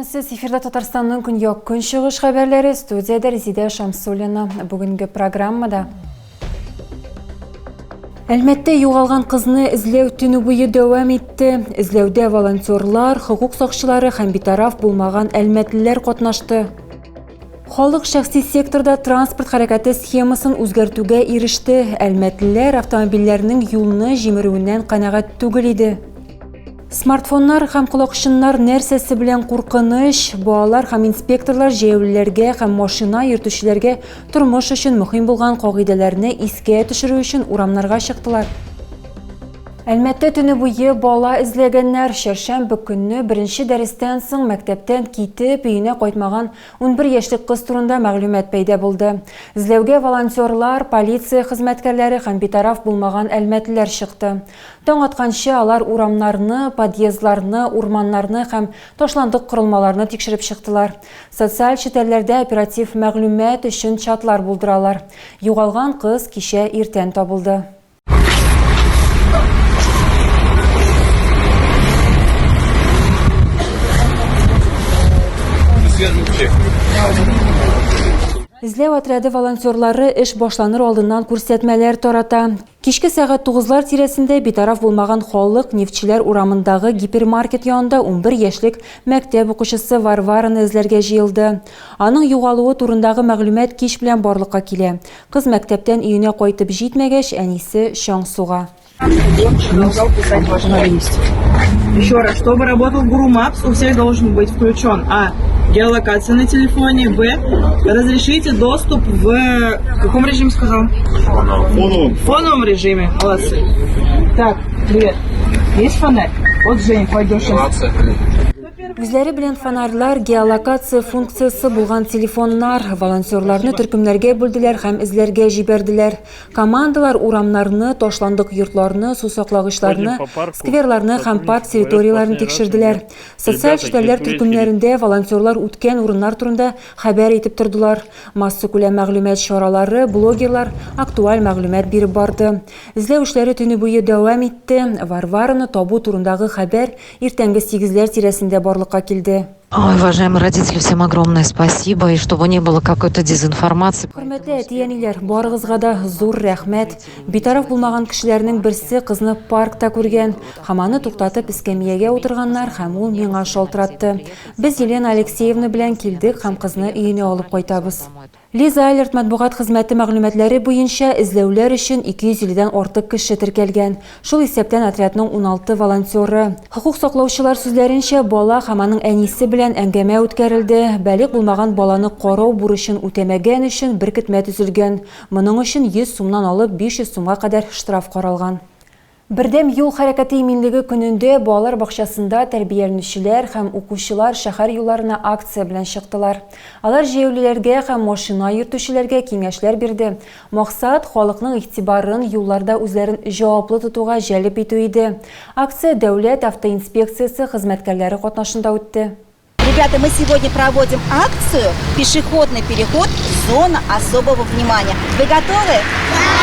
Исәнмесез, эфирда Татарстанның көньяк-көнчыгыш хәбәрләре, студиядә Резидә Шамсуллина. Бүгенге программада Әлмәттә югалган кызны эзләү төне буе дәвам итте. Эзләүдә волонтерлар, хокук сакчылары һәм битараф булмаган әлмәтлеләр катнашты. Халык шәхси секторда транспорт хәрәкәте схемасын үзгәртүгә иреште. Әлмәтлеләр автомобильләрнең юлны җимерүеннән канәгать түгел иде. Смартфоннар һәм колакчыннар нәрсәсе белән куркыныч? Балалар һәм инспекторлар җәяүлеләргә һәм машина йөртүчеләргә тормыш өчен мөһим булган кагыйдәләрне искә төшерү өчен урамнарга чыктылар. Әлмәттә төне буе бала эзләгәннәр. Чәршәмбе көнне беренче дәрестән соң мәктәптән китеп, өенә кайтмаган 11 яшьлек кыз турында мәгълүмат пәйда булды. Эзләүгә волонтерлар, полиция хезмәткәрләре һәм битараф булмаган әлмәтлеләр чыкты. Таң атканчы алар урамнарны, подъездларны, урманнарны һәм ташландык корылмаларны тикшереп чыктылар. Социаль челтәрләрдә оператив мәгълүмат өчен чатлар булдыралар. Югалган кыз кичә иртән табылды. Эзләү отряды волонтерлары эш башланыр алдыннан күрсәтмәләр тарата. Кичке сәгать тугызлар тирәсендә битараф булмаган халык Нефтьчеләр урамындагы гипермаркет янында 11 яшьлек мәктәп укучысы Варвараны эзләргә җыелды. Аның югалуы турындагы мәгълүмат кич белән барлыкка килә. Кыз мәктәптән өенә кайтып җитмәгәч, әнисе чаң суга. Еще раз, чтобы работал Guru Maps, у всех должен быть включен А. Геолокация на телефоне, Б. Разрешите доступ в... каком режиме сказал? Фоновом. Фоновом режиме. Молодцы. Так, привет. Есть фонарь? Вот, Жень, пойдешь сейчас. Үзләре белән фонарьлар, геолокация функциясе булган телефоннар, волонтерларны төркемнәргә бүлделәр һәм эзләргә җибәрделәр. Командалар урамнарны, ташландык йортларны, су саклагычларны, скверларны һәм парк территорияләрен тикшерделәр. Социаль челтәрләр төркемнәрендә волонтерлар үткән урыннар турында хәбәр итеп тордылар. Массакүләм мәгълүмат чаралары, блогерлар актуаль мәгълүмат биреп барды. Эзләү эшләре төне буе дәвам итте. Варвараны табу турындагы хәбәр иртәнге сигезләр тирәсендә барлыкка килде. Ой, уважаемые родители, всем огромное спасибо. И чтобы не было какой-то дезинформации. Хөрмәтле әти-әниләр, барыгызга да зур рәхмәт. Битараф булмаган кешеләрнең берсе кызны паркта күргән. Һәм аны туктатып эскәмиягә утырганнар һәм ул миңа шалтыратты. Без Елена Алексеевна белән килдек һәм кызны өенә алып кайтабыз. Лиза Алерт матбугат хезмәте мәгълүматлары буенча, эзләүләр өчен 250 дән артык кеше теркәлгән, шул исәптән отрядның 16 волонтеры. Хокук саклаучылар сүзләренчә, бала һәм аның әнисе белән әңгәмә үткәрелде, балигъ булмаган баланы карау бурычын үтәмәгән өчен беркетмә төзелгән, моның өчен 100 сумнан алып 500 сумга кадәр штраф каралган. Бердәм юл хәрәкәте иминлеге көнендә балалар бакчасында тәрбияләнүчеләр һәм укучылар шәһәр юлларына акция белән чыктылар. Алар җәяүлеләргә һәм машина йөртүчеләргә киңәшләр бирде. Максат, халыкның игътибарын юлларда үзләрен җаваплы тотуга җәлеп итү иде. Акция Дәүләт автоинспекциясе хезмәткәрләре катнашында үтте. Ребята, мы сегодня проводим акцию «Пешеходный переход. Зона особого внимания». Вы готовы? Да!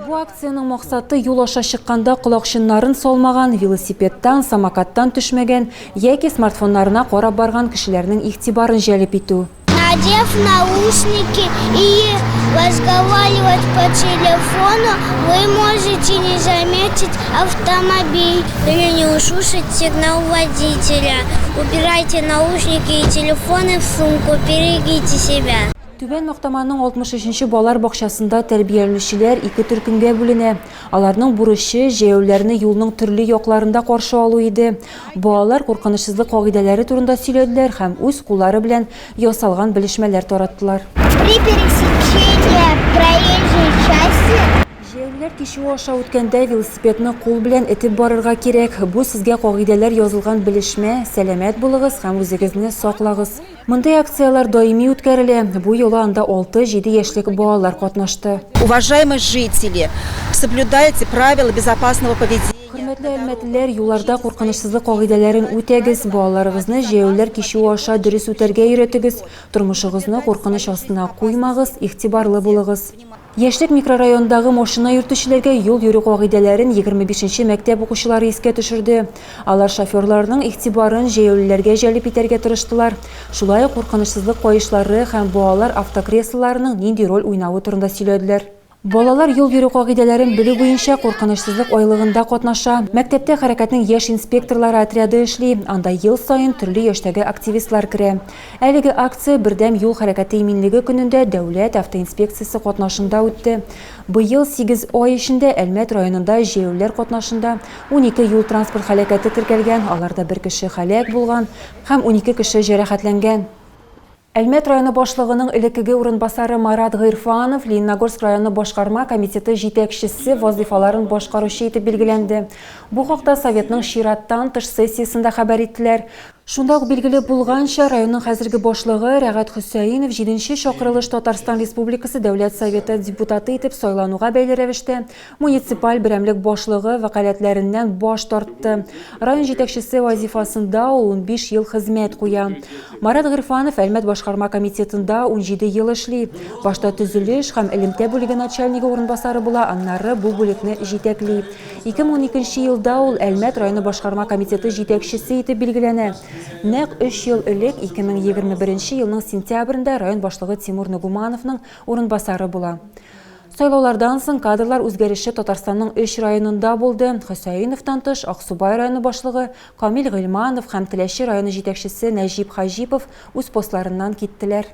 Бу акциянең максаты юл аша чыкканда колакчыннарын салмаган, велосипедтан, самокаттан төшмәгән яки смартфоннарына карап барган кешеләрнең игътибарын җәлеп итү. Надев наушники и разговаривать по телефону, вы можете не заметить автомобиль или не услышать сигнал водителя. Убирайте наушники и телефоны в сумку, берегите себя. Түбән Мактаманың 63 нче балалар бакчасында тәрбияләнүчеләр ике төркемгә бүленә. Аларның бурычы, җәяүлеләрне юлның төрле якларында каршы алу иде. Балалар куркынычсызлык кагыйдәләре турында сөйләделәр һәм үз куллары белән ясалган белешмәләр тараттылар. При пересечении проезжей части. Җәяүлеләр кичүе аша үткәндә велосипедны кул белән этеп барырга кирәк. Бу сезгә кагыйдәләр язылган белешмә, сәламәт булыгыз һәм үзегезне саклагыз. Мондый акцияләр даими үткәрелә. Бу юлы анда алты-җиде яшьлек балалар катнашты. Уважаемые жители, соблюдайте правила безопасного поведения. Хөрмәтле әлмәтлеләр, юлларда куркынычсызлык кагыйдәләрен үтәгез, балаларыгызны җәяүлеләр кичүе аша дөрес үтәргә өйрәтегез, тормышыгызны куркыныч астына куймагыз, игътибарлы булыгыз. Яшьлек микрорайонындагы машина йөртүчеләргә юл йөрү кагыйдәләрен 25 нче мәктәп укучылары искә төшерде. Алар шоферларның игътибарын җәяүлеләргә җәлеп итәргә тырыштылар. Шулай ук куркынычсызлык каешлары һәм балалар автокреслоларының нинди роль уйнавы турында сөйләделәр. Балалар юл йөрү кагыйдәләрен белү буенча куркынычсызлык айлыгында катнаша. Мәктәптә хәрәкәтнең яшь инспекторлары отряды эшли, анда ел саен төрле яшьтәге активистлар керә. Әлеге акция Бердәм юл хәрәкәте иминлеге көнендә Дәүләт автоинспекциясе катнашында үтте. Быел сигез ай эчендә Әлмәт районында җәяүлеләр катнашында 12 юл-транспорт һәлакәте теркәлгән, аларда бер кеше һәлак булган һәм 12 кеше җәрәхәтләнгән. Әлмәт районы башлыгының элеккеге урынбасары Марат Гыйрфанов Лениногорск районы башкарма комитеты җитәкчесе вазыйфаларын башкаручы итеп билгеләнде. Бу хакта Советның чираттан тыш сессиясендә хәбәр иттеләр. Шунда ук билгеле булганча, районның хәзерге башлыгы Рәгать Хөсәенов җиденче чакырылыш Татарстан Республикасы Дәүләт Советы депутаты итеп сайлануга бәйле рәвештә муниципаль берәмлек башлыгы вәкаләтләреннән баш тартты. Район җитәкчесе вазифасында ул 15 ел хезмәт куя. Марат Гыйрфанов Әлмәт башкарма комитетында 17 ел эшли. Башта төзелеш һәм элемтә бүлеге начальнигы урынбасары була, аннары бу бүлекне җитәкли. 2012 нче елда ул Әлмәт районы башкарма комитеты җитәкчесе итеп билгеләнә. Нәкъ өч ел элек, 2021 нче елның сентябрендә район башлыгы Тимур Нагумановның урынбасары була. Сайлаулардан соң кадрлар үзгәреше Татарстанның өч районында булды. Хөсәеновтан тыш, Аксубай районы башлыгы Камил Гыйльманов һәм Теләче районы җитәкчесе Нәҗип Хаҗипов үз постларыннан киттеләр.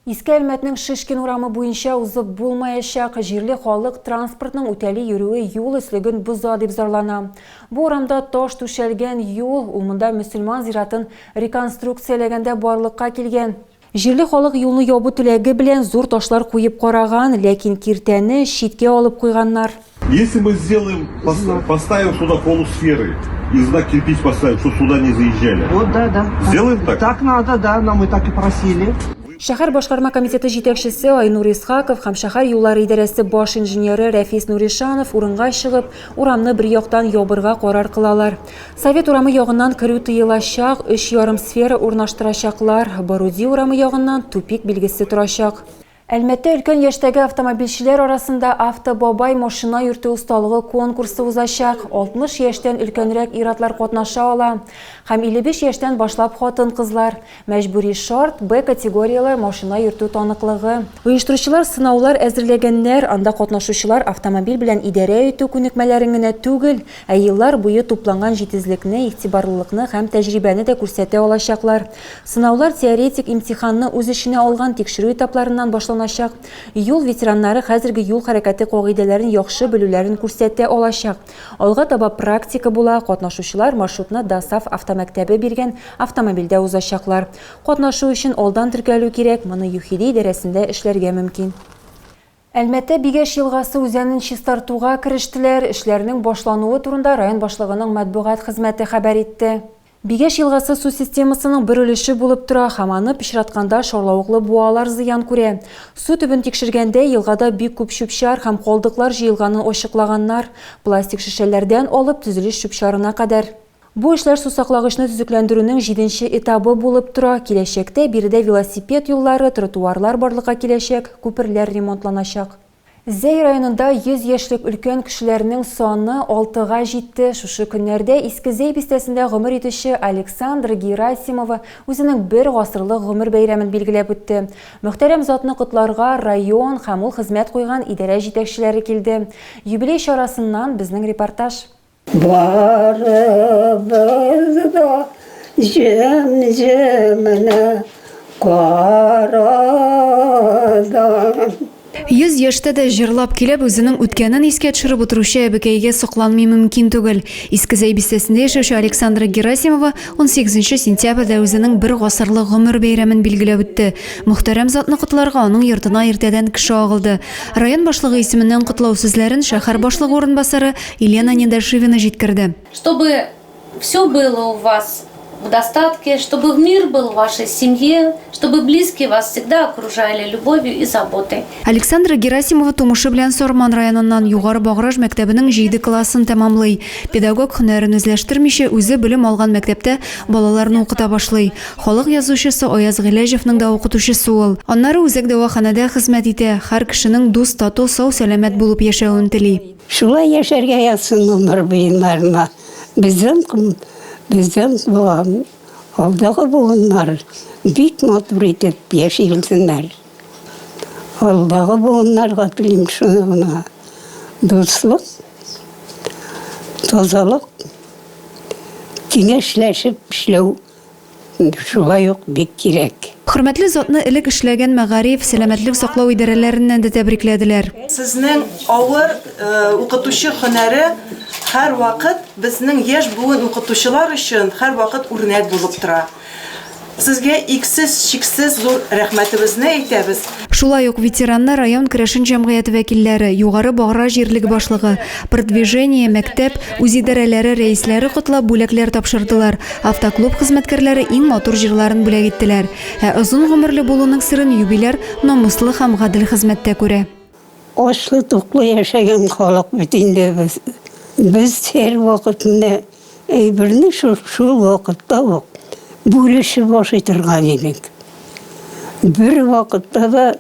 Иске Әлмәтнең Шишкин урамы буенча узып булмаячак, җирле халык транспортның үтәли йөрүе юл өслеген боза дип зарлана. Бу урамда таш түшәлгән юл, ул монда мөселман зиратын реконструкцияләгәндә барлыкка килгән. Җирле халык юлны ябу теләге белән зур ташлар куеп караган, ләкин киртәне читкә алып куйганнар. Если мы сделаем, поставим сюда полусферы и знак кирпич поставим, чтобы сюда не заезжали. Вот, да, да. Сделаем так? Так надо, да, нам и так и просили. Шәһәр башкарма комитеты җитәкчесе Айнур Исхаков һәм шәһәр юллары идарәсе баш инженеры Рәфис Нуришанов урынга чыгып, урамны бер яктан ябырга карар кылалар. Совет урамы ягыннан керү тыелачак, өч ярым сфера урнаштырачаклар, Баруди урамы ягыннан тупик билгесе торачак. Әлмәттә өлкән яшьтәге автомобильчеләр арасында Автобабай машина йөртү осталыгы конкурсы узачак. 60 яшьтән өлкәнрәк ир-атлар катнаша ала һәм 55 яшьтән башлап хатын-кызлар. Мәҗбүри шарт, Б категорияле машина йөртү таныклыгы. Оештыручылар сынаулар әзерләгәннәр, анда катнашучылар автомобиль белән идарә итү күнекмәләрен генә түгел, ә еллар буе тупланган җитезлекне, игътибарлылыкны һәм тәҗрибәне дә күрсәтә алачаклар. Сынаулар теоретик имтиханны үз эченә алган тикшерү этапларыннан башланачак. Юл ветераннары хәзерге юл хәрәкәте кагыйдәләрен яхшы белүләрен күрсәтә алачак. Алга таба практика була, катнашучылар маршрутны ДОСААФ автомәктәбе биргән автомобильдә узачаклар. Катнашу өчен алдан теркәлү кирәк, моны ЮХИДИ идарәсендә эшләргә мөмкин. Әлмәттә Бигәш елгасы үзәнен чистартуга керештеләр. Эшләрнең башлануы турында район башлыгының матбугат хезмәте хәбәр итте. Бигәш елгасы су системасының бер өлеше булып тора һәм аны пычратканда шарлавыклы буалар зыян күрә. Су төбен тикшергәндә елгада бик күп чүп-чар һәм калдыклар җыелганын ачыклаганнар, пластик шешәләрдән алып төзелеш чүп-чарына кадәр. Бу эшләр сусаклагычны төзекләндерүнең җиденче этабы булып тора. Киләчәктә биредә велосипед юллары, тротуарлар барлыкка киләчәк, күперләр ремонтланачак. Зәй районында 100 яшьлек өлкән кешеләрнең саны алтыга җитте. Шушы көннәрдә Иске Зәй бистәсендә гомер итүче Александра Герасимова үзенең бер гасырлык гомер бәйрәмен билгеләп үтте. Мөхтәрәм затны котларга район һәм ул хезмәт куйган идарә җитәкчеләре килде. Юбилей чарасыннан безнең репортаж. Барыбыз да җем-җеменә карадан. 100 яшьтә дә җырлап килеп, үзенең үткәнен искә төшереп утыручы әбекәйгә сокланмый мөмкин түгел. Иске Зәй бистәсендә яшәүче Александра Герасимова 18 сентябрьдә үзенең бер гасырлык гомер бәйрәмен билгеләп үтте. Мөхтәрәм затны котларга аның йортына иртәдән кеше агылды. Район башлыгы исеменнән котлау сүзләрен шәһәр башлыгы урынбасары Елена Недошивина җиткерде. Чтобы все было у вас в достатке, чтобы мир был в вашей семье, чтобы близкие вас всегда окружали любовью и заботой. Александра Герасимова тумышы белән Сарман районыннан Югары Баграж мәктәбенең җиде классын тәмамлый. Педагог һөнәрен үзләштермичә, үзе белем алган мәктәптә балаларны укыта башлый. Халык язучысы Аяз Гыйләҗевның да укытучысы ул. Аннары үзәк дәваханәдә хезмәт итә, һәр кешенең дус, тату, сау-сәламәт булып яшәвен тели. Шулай яшәргә язсын гомер буеннарына. Бездән бездән булган алдагы буыннар бик матур итеп яши белсеннәр. Алдагы буыннарга телим шуны гына. Дуслык, тазалык, киңәшләшеп эшләү шулай ук бик кирәк. Хөрмәтле затны элек эшләгән мәгариф, сәламәтлек саклау идарәләреннән дә тәбрикләделәр. Сезнең авыр укытучы һөнәре һәрвакыт безнең яшь буын укытучылар өчен һәрвакыт үрнәк булып тора. Сезгә иксез-чиксез зур рәхмәтебезне әйтәбез. Шулай ук ветеранны район керәшен җәмгыяте вәкилләре, Югары Багра җирлеге башлыгы, Продвижение, мәктәп үзидарәләре рәисләре котлап бүләкләр тапшырдылар, автоклуб хезмәткәрләре иң матур җырларын бүләк иттеләр. Ә озын гомерле булуның серен юбиляр намуслы һәм гадел хезмәттә күрә. Ачлы-туклы яшәгән халык бит инде без. Без һәрвакыт менә әйберне шул, шул вакытта ук бүлешеп ашый торган идек. Бер вакытта да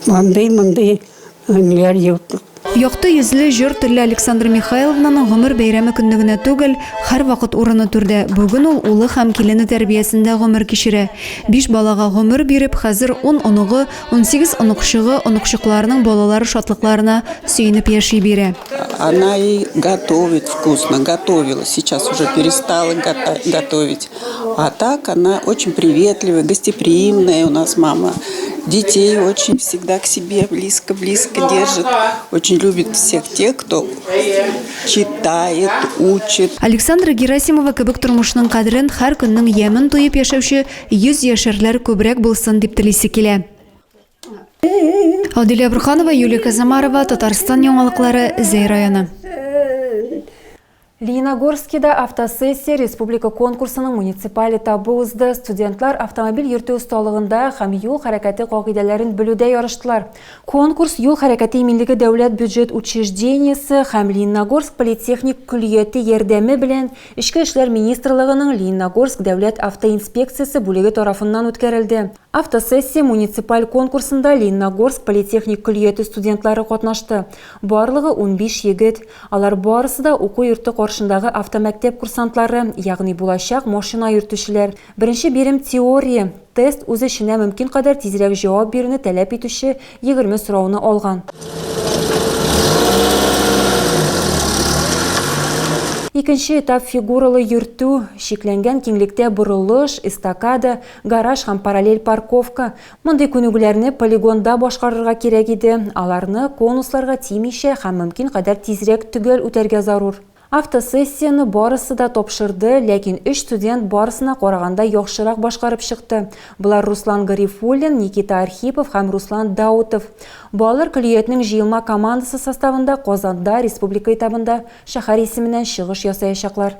андый-мондый ниләр юк. Якты йөзле, җор телле Александра Михайловнаның гомер бәйрәме көнне генә түгел, һәрвакыт урыны түрдә. Бүген ул улы һәм килене тәрбиясендә гомер кичерә. Биш балага гомер биреп, хәзер ун оныгы, 18 оныкчыгы, оныкчыкларының балалары шатлыкларына сөенеп яши бирә. Она и готовит вкусно, готовила, сейчас уже перестала готовить. А так она очень приветливая, гостеприимная у нас мама. Детей очень всегда к себе близко-близко держит. Очень любит всех тех, кто читает, учит. Александра Герасимова кебек тормышның кадерен, һәр көннең ямен тоеп яшәүче йөзьяшәрләр күбрәк булсын дип телисе килә. Адилә Бурханова, Юлия Казамарова, Татарстан яңалыклары, Зәй районы. Лениногорскида автосессия республика конкурсының муниципаль этабы узды. Студентлар автомобиль йөртү осталыгында һәм юл хәрәкәте кагыйдәләрен белүдә ярыштылар. Конкурс юл хәрәкәте иминлеге дәүләт бюджет учреждениесе һәм Лениногорск политехник көллияте ярдәме белән Эчке эшләр министрлыгының Лениногорск дәүләт автоинспекциясе бүлеге тарафыннан үткәрелде. Автосессия муниципаль конкурсында Лениногорск политехник көллияте студентлары катнашты. Барлыгы 15 егет. Алар барысы да уку йорты каршындагы автомәктәп курсантлары, ягъни булачак машина йөртүчеләр. Беренче бирем теория. Тест үз эченә мөмкин кадәр тизрәк җавап бирүне таләп итүче 20 сорауны алган. Икенче этап фигуралы йөртү, чикләнгән киңлектә борылыш, эстакада, Гараж һәм параллель парковка. Мондый күнегүләрне полигонда башкарырга кирәк иде. Аларны конусларга тимичә һәм мөмкин кадәр тизрәк төгәл үтәргә зарур. Автосессияне барысы да тапшырды, ләкин өч студент барысына караганда яхшырак башкарып чыкты. Болар Руслан Гарифуллин, Никита Архипов һәм Руслан Даутов. Балалар көллиятнең җыелма командасы составында Казанда республика этабында шәһәр исеменнән чыгыш ясаячаклар.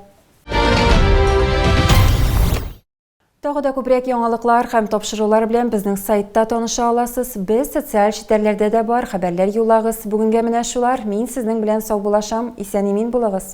Тагы да күбрәк яңалыклар һәм тапшырулар белән безнең сайтта таныша аласыз. Без социаль челтәрләрдә дә бар, хәбәрләр юллагыз. Бүгенгә менә шулар. Мин сезнең белән саубуллашам. Исән-имин булыгыз.